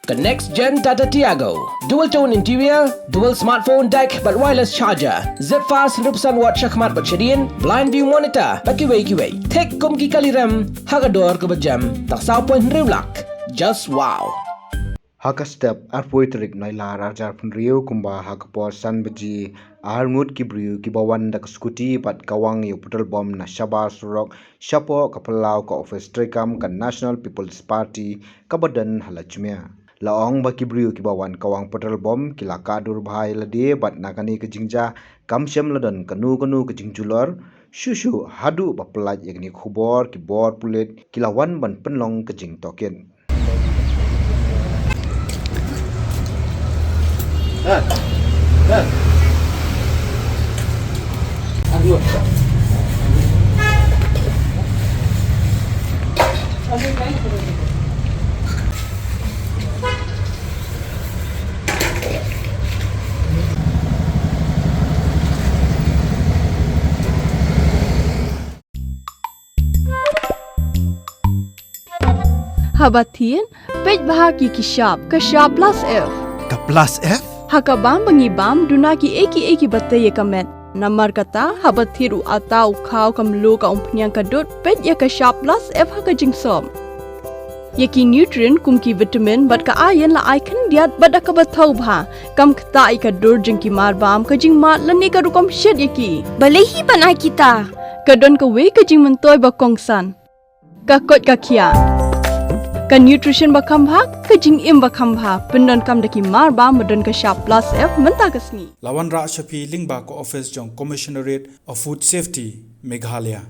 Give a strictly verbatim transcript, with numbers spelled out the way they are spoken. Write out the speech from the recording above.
Ka next gen Tata Tiago. Dual tone interior, dual smartphone deck bad wireless charger. Zip fast hynriew percent watt shakhmat bad shadien, blind view monitor bad kiwei kiwei. Thik kum ki kali rem ha ka dor kaba jem tang saw point hynriew lak. Just wow. Ha ka step arphew tarik Nailar arhajar phew hynriew kumba ha ka por san baje arngut ki briew kiba wan da ka scooty bad kawang ïa u petrol bomb na shabar surok shapoh ka phyllaw ka office treikam ka National People's Party kaba don ha Lajmia. La ong ba ki briew kiba wan kawang petrol bomb ki la kah dur bha ïa lade bad na kane ka jingjia kam shym la don kano kano ka jingjulor shuh shuh haduh ba pynlait ïa kane ka khubor ki bor pulit ki la wan ban pynlong ka jingtohkit. Haba thied, peit bha ki ki shap, ka shap plus F. Ka plus F? Ha ka bam ba ngi bam, duna ki ei ki ei kiba tei ïa ka met. Namar kata, haba thied u atta u khaw ka mluh ka umphniang ka dud, peit ïa ka shap plus F ha ka jingsop. Ïa ki nutrient kum ki vitamin bad ka iron la ai khyndiat bad da kaba thaw bha. Kam ktah ïa ka dur jong ki mar bam, ka jingmad lane ka rukom shet ïa ki. Balei hi ban ai kita? Ka don kawei ka jingmyntoi ba kongsan. Ka koit ka khiah. Ka nutrition ba kham bha, ka jingim ba kham bha. Pyndonkam da ki mar bam ba don ka shap plus F mynta ka sngi. La wanrah sha phi lyngba ka office jong Commissionerate of Food Safety, Meghalaya.